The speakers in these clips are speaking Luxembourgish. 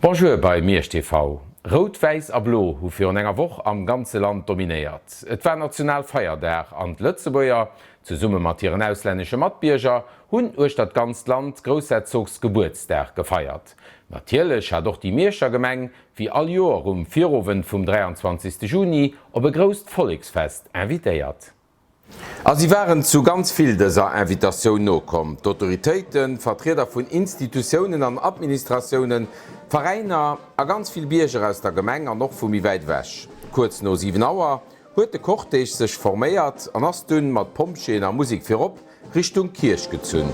Bonjour bei Miersch TV. Rout, Wäiss a Blo hu virun enger Woch am ganze Land dominéiert. Et war Nationalfeierdag an d'Lëtzebuerger, zesumme mat hiren auslännesche Matbierger, hunn uechter d'ganzt Land Groussherzogsgebuertsdag gefeiert. Natierlech hat och déi Mierscher Gemeng, wéi all Joer um Virowend vum 23. Juni, op e grousst Volleksfest invitéiert. A si waren zu ganz vill dëser Invitatioun nokomm, d'Autoritéiten, Vertrieder vun Institutiounen an Administratiounen, Veräiner a ganz vill Bierger aus der Gemeng an och vu méi wäit ewech. Kuerz no 7 Auer huet de Cortège sech forméiert an ass dunn mat Pompjeeën a Musek virop Richtung Kierch gezunn.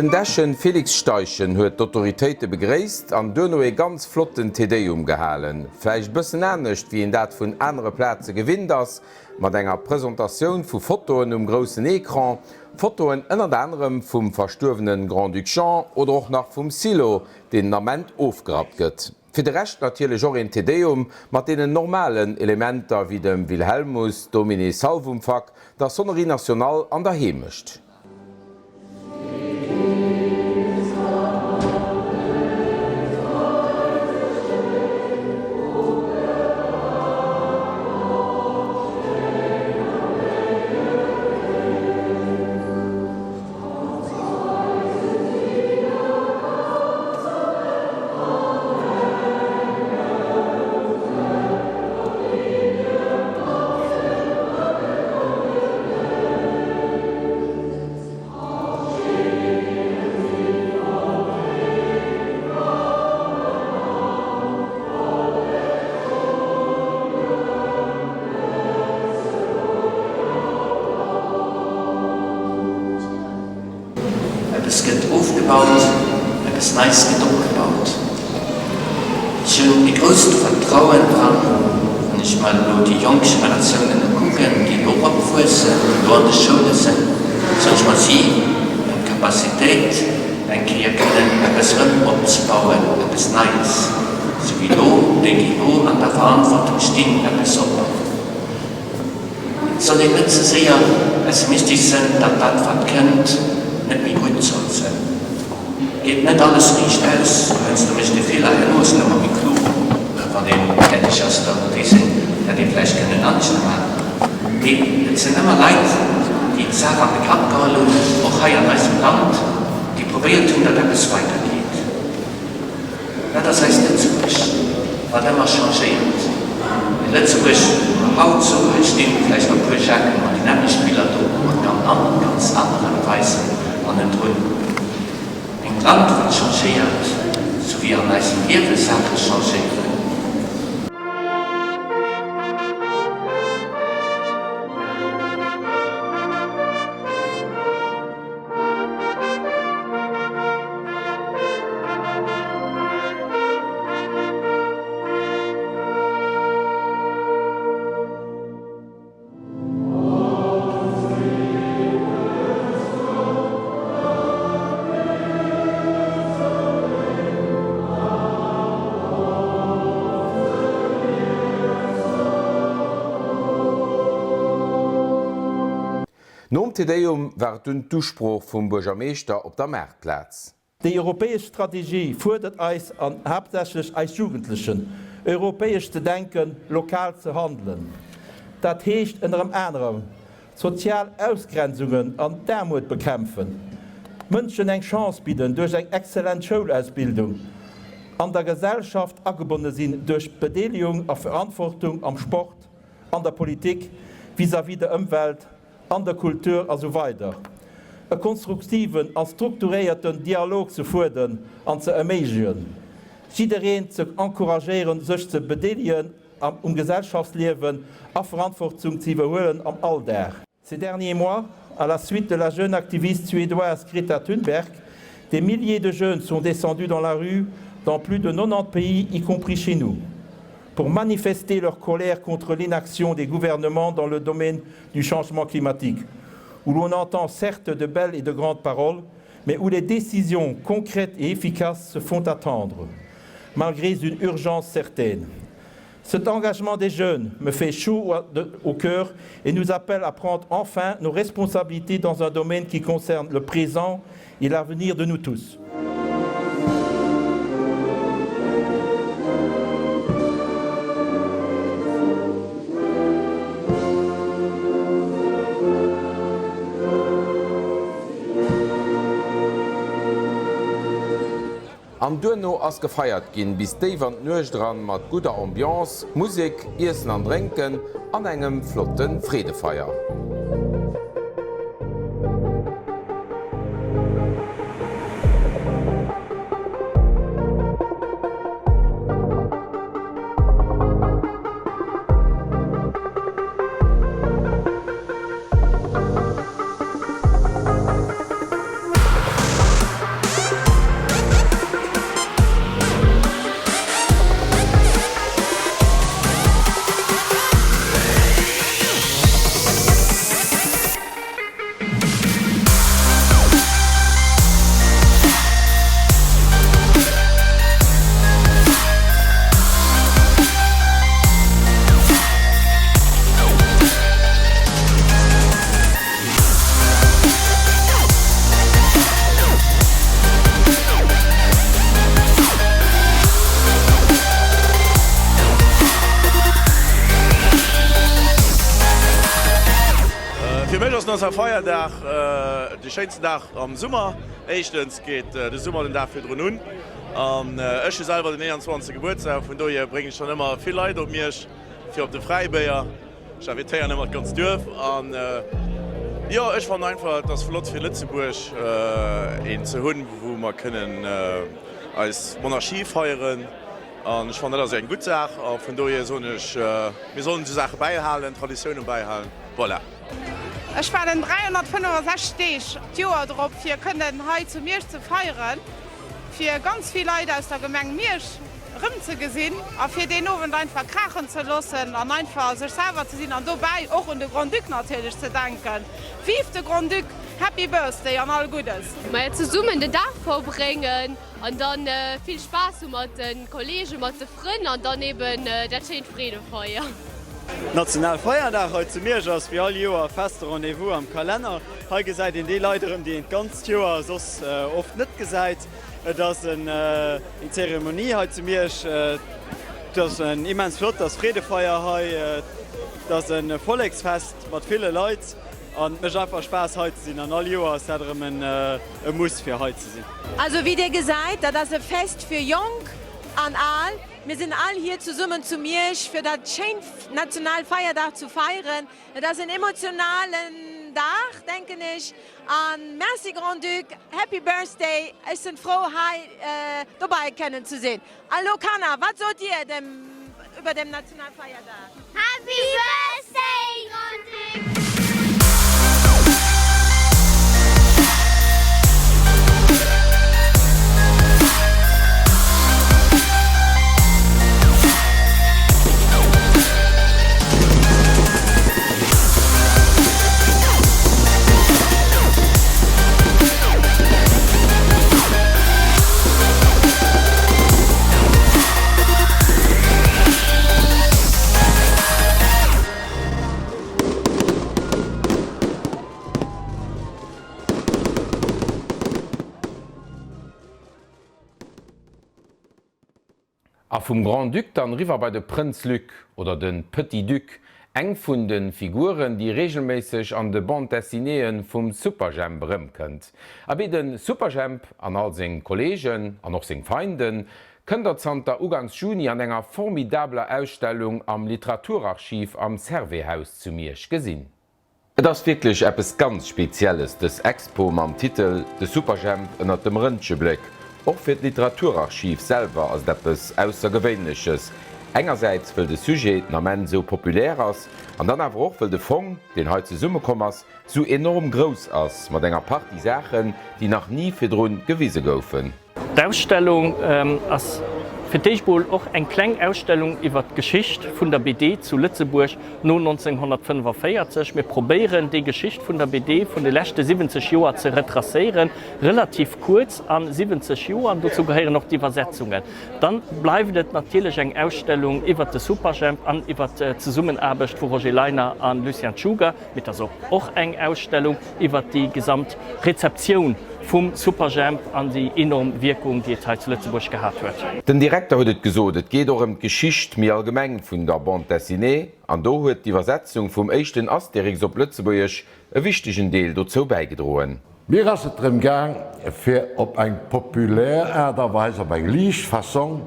Den Dechen Félix Steichen huet d'Autoritéite begréisst an duerno ee ganz flotten Te Deum gehalen. Vläicht bëssen anescht wéi een dat vun anere Plaze gewinnt ass, mat enger Presentatioun vu Fotoen um groussen Ecran, Fotoen ënnert anerem vum verstuerwene Grand-Duc Jean oder och nach vum Silo, deen den Ament ofgerappt gëtt. Fir de Rescht natierlech och een Te Deum mat deenen normalen Elementer wéi dem Wilhelmus, Domine Salvum Fac, der Sonnerie Nationale an der Heemecht. Eppes gëtt ofgebaut, eppes Neis gëtt opgebaut. Ech hunn e grousst Vertrauen dran, wann ech mer elo déi jonk Generatiounen ukucken, déi elo eropwuessen, déi elo an de Schoule sinn, soen ech mer, si hunn d'Capacitéit, eng Kéier kënnen eppes erëm opzebauen, eppes Neies, sou wéi elo déi, déi elo an der Verantwortung stinn, eppes opbauen. Et soll een net ze séier pessimistesch sënn, datt dat wat kënnt net méi gutt soll sënn. Geet net alles riicht aus, heiansdo mécht ee Feeler, herno ass een ëmmer méi klug, wann een fäerdeg ass, da weess een, dat ee vläicht kënnen aneschter maachen. Mee et sënn ëmmer Leit, déi d'Saach an de Grapp geholl hunn, och hei an eisem Land, déi probéiert hunn, datt eppes weidergeet. Dat ass eist Lëtzebuerg, wat ëmmer changéiert. Mee Lëtzebuerg, wou mer haut sou hei stinn, vläicht nach e puer Jacques mat déi nämmlecht Biller do, mat ganz aneren Weisen hannendrun. Engt Land, wat changéiert, sou wéi an eisem Liewe Saache changéieren. Nom Te Deum war et dunn d'Usprooch vum Buergermeeschter op der Maartplaz. Déi europäesch Strategie fuerdert eis an haaptsächlech eis Jugendlechen, europäesch ze denken, lokal ze handelen. Dat heescht ënnerem anerem, d'sozial Ausgrenzungen an d'Aarmut bekämpfen, Mënschen eng Chance bidden duerch eng exzellent Schoulausbildung, an der Gesellschaft agebonne sinn duerch Bedeelegung a Verantwortung am Sport, an der Politik, vis-à-vis der Ëmwelt, an der Kultur a sou weider E konstruktiven a strukturéierten Dialog ze fuerden an ze erméiglechen, jiddereen ze encouragéieren sech ze bedeelegen. um Gesellschaftsliewen a Verantwortung ze iwwerhuelen am Alldag. Ces derniers mois, à la suite de la jeune activiste suédoise Greta Thunberg, des milliers de jeunes sont descendus dans la rue dans plus de 90 pays, y compris chez nous, pour manifester leur colère contre l'inaction des gouvernements dans le domaine du changement climatique, où l'on entend certes de belles et de grandes paroles, mais où les décisions concrètes et efficaces se font attendre, malgré une urgence certaine. Cet engagement des jeunes me fait chaud au cœur et nous appelle à prendre enfin nos responsabilités dans un domaine qui concerne le présent et l'avenir de nous tous. An duerno ass gefeiert ginn bis déif an d'Nuecht eran mat gudder Ambiance, Musek, Iessen an Drénken an engem flotte Freedefeier. Fir mech ass Nationalfeierdag de schéinsten Dag am Summer. Éischtens geet de Summer den Dag virdrun un an ech hu selwer den 21. Gebuertsdag. Vun dohier bréngen ech dann ëmmer vill Leit op Miersch fir op de Fräibéier. Ech invitéieren ëmmer d'ganz Duerf an jo, ech fannen einfach, et ass flott fir Lëtzebuerg een ze hunn, wou mer kënnen eis Monarchie feieren an ech fannen dat ass eng gutt Saach a vun dohier soen ech, mir sollen esou Saache bäihalen, Traditiounen bäihalen, voilà. Ech waarden 365 Deeg d'Joer drop fir kënnen hei zu Miersch ze feieren, fir ganz vill Leit aus der Gemeng Miersch erëmzegesinn a fir deen Owend einfach kraachen ze loossen an einfach sech selwer ze sinn an dobäi och un de Grand-Duc natierlech ze denken. Vive de Grand-Duc, Happy Birthday an all Guddes! Maja, zesummen den Dag verbréngen an dann vill Spaass hu mat de Kollegen, mat de Frënn an dann eben dat schéint Freedefeier. Nationalfeierdag hei zu Miersch ass wéi all Joer feste Rendez-vous am Kalenner. Hei gesäit een déi Leit erëm, déi een d'ganzt Joer soss oft net gesäit. Et ass eng Zeremonie hei zu Miersch. Et ass en immens flott, et ass Freedefeier hei. Et ass e Volleksfest mat ville Leit an et mécht einfach Spaass hei ze sinn an all Joer ass dat erëm e Muss fir hei ze sinn. Also wéi dir gesäit, dat ass e Fest fir Jonk an Al. Mir sinn all hier zesummen zu Miersch fir dat schéint Nationalfeierdag zu feieren. Et ass en emotionalen Dag, denken ech. An Merci Grand-Duc, Happy Birthday, ech sen frou hei dobei kennen ze sin. A lo Kanner, wat sot dir dem iwwer dem Nationalfeierdag? Happy Birthday Grand-Duc! A vum Grand-Duc dann riwwer bei de Prënz Luc, oder de Petit Duc, eng vun de Figuren, déi regelméisseg an de Bande Dessinéeën vum Superjhemp erëmkënnt. Abee, de Superjhemp an all seng Kollegen, an och seng Feinden, kënnt der zanter ugangs Juni an enger formidabeler Ausstellung am Literaturarchiv am Servais-Haus zu Miersch gesinn. Et ass wierklech eppes ganz Spezielles, dës Expo mam Titel De Superjhemp ënnert dem Rëntgebléck. Och fir d'Literaturarchiv selwer ass et eppes Aussergewéinleches. Engersäits wëll de Sujet den Ament esou populär ass, an dann awer och wëll de Fong, deen hei zesummekomm ass, sou enorm grouss ass, mat enger Partie Saachen, déi nach ni virdrun gewise goufen. D'Ausstellung ass fir d'éischt mol och eng kleng Ausstellung iwwer d'Geschicht vun der BD zu Lëtzebuerg no 1945. Mir probéieren déi Geschicht vun der BD vun de leschte 70 Joer ze retracéieren, relativ kuerz a 70 Joer, an dozou gehéieren och d'Iwwersetzungen. Dann bleift et natierlech eng Ausstellung iwwert de Superjhemp an iwwert d'Zesummenaarbecht vu Roger Leiner a Lucien Czuga. Mee et ass och och eng Ausstellung iwwert déi gesamt Rezeptioun vum Superjhemp an déi enorm Wierkung, déi et hei zu Lëtzebuerg gehat huet. Den Direkter huet et gesot, et geet och ëm d'Geschicht méi allgemeng vun der Bande dessinée an do huet d'Iwwersetzung vum éischten Astérix op Lëtzebuergesch e wichtegen Deel dozou bäigedroen. Mir ass et drëm gaang, fir op eng populär Aart a Weis, op eng liicht Fassong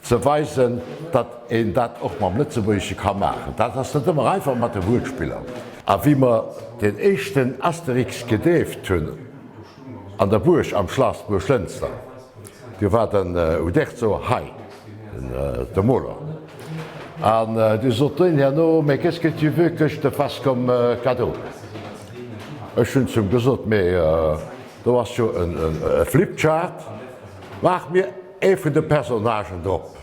ze weisen, datt een dat och mam Lëtzebuergesche ka maachen. Dat ass net ëmmer einfach mat de Wuertspiller. A wéi mer deen éischten Asterix gedeeft hunn an der Buerg, am Schlass Buerglënster, du war den Uderzo hei, de Moler, an du sot deen herno, Mais qu'est-ce que tu veux que je te fasse comme cadeau? Ech hunn zum gesot, mee do ass jo e Flipchart, maach mir ee vun de Personnagen drop.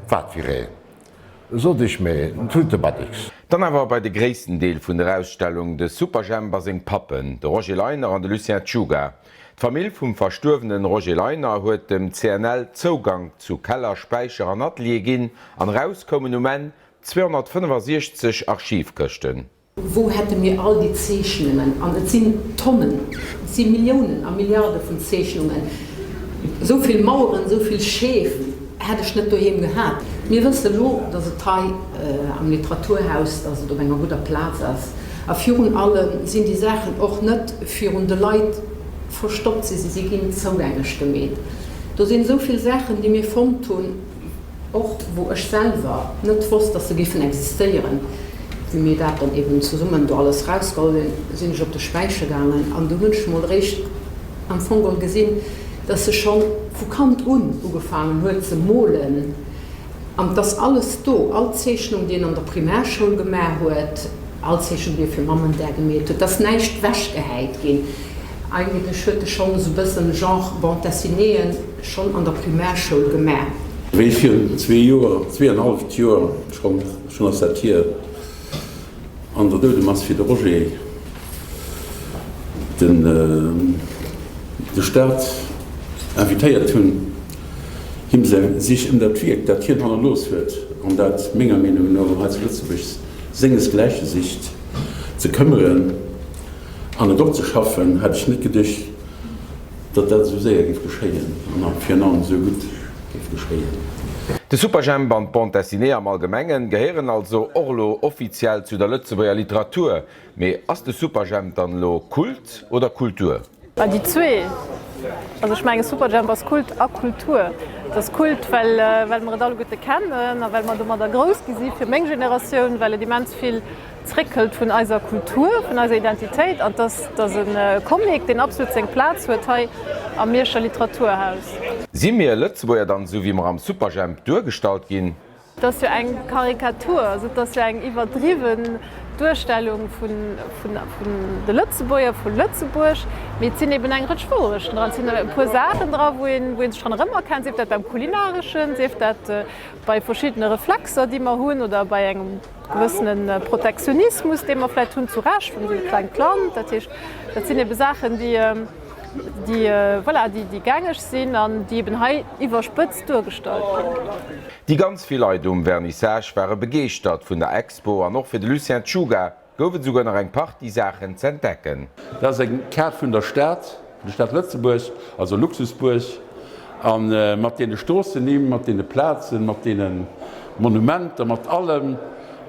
Wat fir een? Sot ech, mee en Tuntebaddix. Dann awer bei de gréissten Deel vun der Ausstellung, de Superjhemp a seng Pappen, de Roger Leiner an de Lucien Czuga. D'Famill vum verstuerwenen Roger Leiner huet dem CNL Zougank zu Keller, Späicher an Atelier ginn an eraus koumen um Enn 265 Archivkëschten. Wou hätte mir all déi Zeechnungen? An et sinn Tonnen, et si Milliounen a Milliarde vun Zeechnungen. Esou vill Maueren, esou vill Scheef hätt ech net doheem gehat. Mir wësse lo, datt et hei am Literaturhaus, datt et op enger gudder Plaz ass. A virun allem sinn déi Saachen och net virun de Leit verstoppt, si si ginn zougänglech gemeet. Do sinn esou vill Saachen, déi mir fonnt hunn. Och wou ech selwer net wosst, dass se géifen existéieren. Wéi mir dat dann eben zesummen do alles rausgeholl hunn, sinn ech op de Späicher gaangen an do hunn ech mol eréischt am Fong geholl gesinn, dass se scho vu Kand un ugefaangen huet ze molen an 't ass alles do, all Zeechnung, déi en an der Primärschoul gemaach huet, all Zeechnung, déi e fir Mammendag gemeet huet, 't ass näischt wechgehäit ginn. Eigentlech huet e schonn esou bëssen Genre Bande dessinéeën schonn an der Primärschoul gemaach. Wéi virun zwee Joer, zweeënhalleft Joer schonn, schonn ass dat hier, an der Doudemass fir de Roger den de Staat invitéiert hunn, him säi sich ëm dat Wierk, dat hien hannerlooss huet an dat menger Meenung no hei zu Lëtzebuerg sengesgläiche sicht, ze këmmeren an et opzeschaffen, hat ech net geduecht, Datt dat esou séier géif geschéien an a virun allem esou gutt géif geschéien. De Superjhemp an d'Bande dessinée am Allgemengen gehéieren also och elo offiziell zu der Lëtzebuerger Literatur. Mee ass de Superjhemp dann elo Kult oder Kultur? Déi zwee. Also ech menge Superjhemp ass Kult a Kultur. Et ass Kult, well well mer et alleguerte kennen a well mer domadder grouss gi si fir meng Generatioun, well et immens vill Zréckhëlt vun eiser Kultur, vun eiser Identitéit an dass dass e Comic, deen absolut seng Plaz huet hei am Mierscher Literaturhaus. Si mir Lëtzebuerger dann esou wéi mer am Superjhemp duergestallt ginn? Et ass jo eng Karikatur, also et ass jo eng iwwerdriwwen Duerstellung vun vun vun de Lëtzebuerger, vu Lëtzebuerg, mee et sinn eben eng Rëtsch Wourechten dran, et sinn e puer Saachen dra wou een wou een sech dran erëmerkennt, sief dat beim Kulinareschen, sief dat bei verschiddene Reflexer déi mer hunn oder bei engem gewëssene Protektionismus, dee mer vläicht hunn, zu Recht, well mir sinn e klengt Land. Dat heescht, dat sinn ebe Saachen, déi, déi, voilà, déi, déi gängeg sinn an déi eben hei iwwerspëtzt duergestallt ginn. Déi ganz vill Leit um Vernissage ware begeeschtert vun der Expo an och fir de Lucien Czuga gouf et esouguer nach eng Partie Saachen z'entdecken. Dat ass eng Kaart vun der Stad, vun der Stad Lëtzebuerg, also Luxusbuerg, a mat deene Stroossennimm, mat deene Plazen, mat deene Monumenter, mat allem,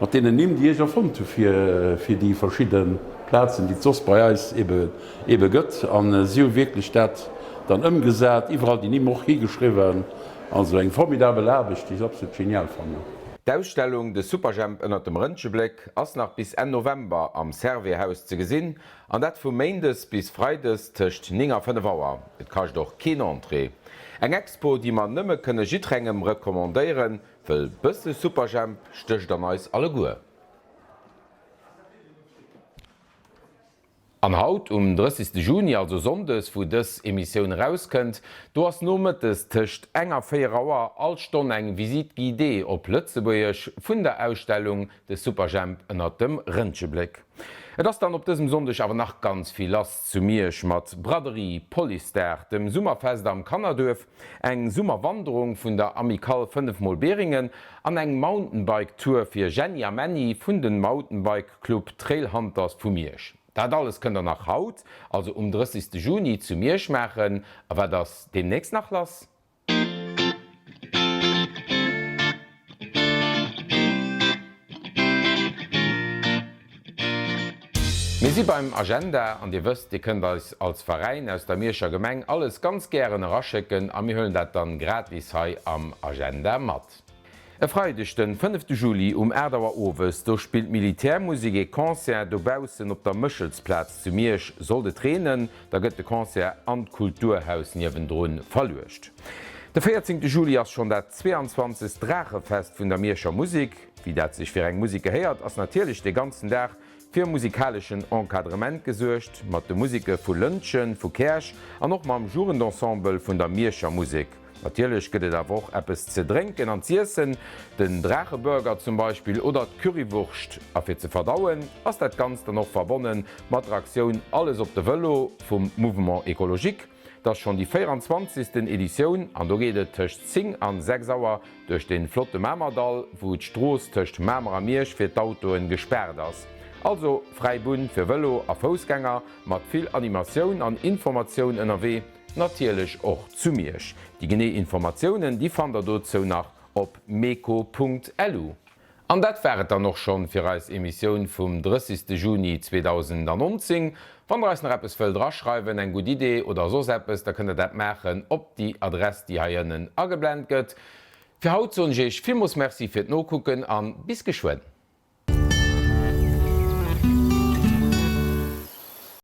mat deenen Nimm, déi ech erfonnt hu fir fir déi verschidde Plazen, déi et soss bei eis ebe ebe gëtt. A si hu wierklech dat dann ëmgesat, iwwerall déi Nimm och higeschriwwen. Also eng formidabel Aarbecht, déi ech absolut genial fannen. D'Ausstellung De Superjhemp ënnert dem Rëntgebléck ass nach bis Enn November am Servais-Haus ze gesinn, an dat vu méindes bis freides tëscht 9 a 5 Auer. Et kascht och keen Entrée. Eng Expo, déi mer nëmme kënne jiddrengem recommandéieren, wëll bësse Superjhemp stécht an eis alleguer. An haut um 30. Juni, also Sonndes, wou dës Emissioun erauskënnt, do ass nomëttes tëscht eng a 4 Auer all Stonn eng Visite guidée op Lëtzebuergesch vun der Ausstellung De Superjhemp ënnert dem Rëntgebléck. Et ass dann op dësem Sonndeg awer nach ganz vill lass zu Miersch mat Braderie, Policesdag, dem Summerfest am Kannerduerf, eng Summerwanderung vun der Amicale 5 mol Beringen an eng Mountainbike Tour fir Jenny a Menny vun den Mountainbike Club Trailhunters vu Miersch. Dat alles kënnt der nach haut, also um 30. Juni zu Miersch maachen. A wat ass deemnächst nach lass? Mir si beim Agenda an Dir wësst, Dir kënnt eis als Veräin aus der Mierscher Gemeng alles ganz gären eraschécken a mir huelen dat dann gratis hei am Agenda mat. E Freideg den fënnefte Juli um 8 Auer owes, do spillt d'Militärmusek ee Concert dobaussen op der Méchelsplaz zu Miersch. Sollt et reenen, da gëtt de Concert an d'Kulturhaus niewendrun verluecht. De 14 Juli ass schonn dat 22. Draachefest vun der Mierscher Musek. Wéi dat sech fir eng Musek gehéiert, ass natierlech de ganzen Dag fir musikaleschen Encadrement gesuergt, mat de Museke vu Lëntgen, vu Käerch an och mam Jugendensemble vun der Mierscher Musek. Natierlech gëtt et awer och eppes ze drénken an z'iessen, den Draacheburger zum Beispill oder d'Currywurscht. A fir ze verdauen ass dat Ganzt dann och verbonne mat der Aktioun Alles op de Vëlo vum Mouvement Ecologique. Et ass schonn déi 24. Editioun an do geet et tëscht 10 an 6 Auer duerch den flotte Mamerdall, wou d'Strooss tëscht Mamer a Miersch fir d'Autoen gespaart ass. Also fräi Bunn fir Vëlo a Foussgänger mat vill Animatioun an Informatioun ënnerwee. Natierlech och zu Miersch. Déi genee Informatiounen, déi fannt der dozou nach op meco.lu. An dat war et dann och schonn fir eis Emissioun vum 30. Juni 2019. Wann der eis nach eppes wëllt eraschreiwen, eng gutt Idee oder soss eppes, da kënnt der dat maachen op déi Adress, déi hei ënnen ageblent gëtt. Fir haut soen ech iech villmoos Merci fir d'Nokucken an bis geschwënn.